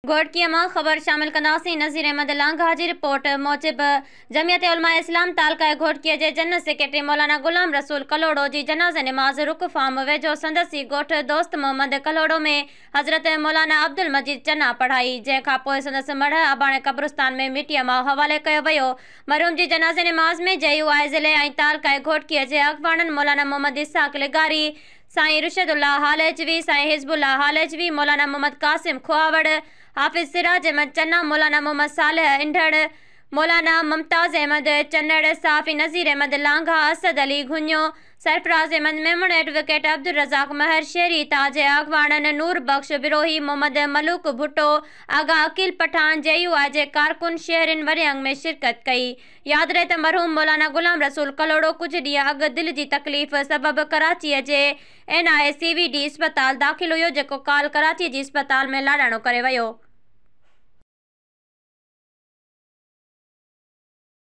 گهوٽڪيء مان خبر شامل ڪنداسين. نذير احمد لانگاهه جي رپورٽ موجب جمعيت علماء اسلام تعلقه گهوٽڪيء جي جنرل سيڪريٽري مولانا غلام رسول ڪلهوڙو جي جنازي نماز رڪ فارم ويجهو سندس ئي ڳوٺ دوست محمد ڪلهوڙو ۾ حضرت مولانا عبدالمجيد چنا پڙهائي، جنهن کان پوء سندس مڙهه اباڻي قبرستان ۾ مٽيء ماء حوالي ڪيو ويو. مرحوم جي جنازي نماز ۾ جي يو آء ضلعي ۽ تعلقه گهوٽڪيء جي اڳواڻن مولانا محمد اسحاق لغاري، سائين رشد الله هاليجوي، سائين حزب الله هاليجوي، مولانا محمد قاسم کهاوڙ، حافظ سراج احمد چنا، مولانا محمد صالح انڍڙ، مولانا ممتاز احمد چنڙ، صحافي نذير احمد لانگاهه، اسد علي گهنيو، سرفراز احمد ميمڻ، ايڊووڪيٽ عبدالرزاق مهر، شهري اتحاد جي اڳواڻن نور بخش بروهي، محمد ملوڪ ڀٽو، آغا عقيل پٺاڻ، جي يو آء جي ڪارڪن شهرين وڏي انگ ۾ شرڪت ڪئي. ياد رهي ته مرحوم مولانا غلام رسول ڪلهوڙو ڪجهه ڏينهن اڳ دل جي تڪليف سبب ڪراچيء جي N I C V D اسپتال داخل هيو جيڪو ڪالهه ڪراچيء جي اسپتال ۾ لاڏاڻو ڪري ويو.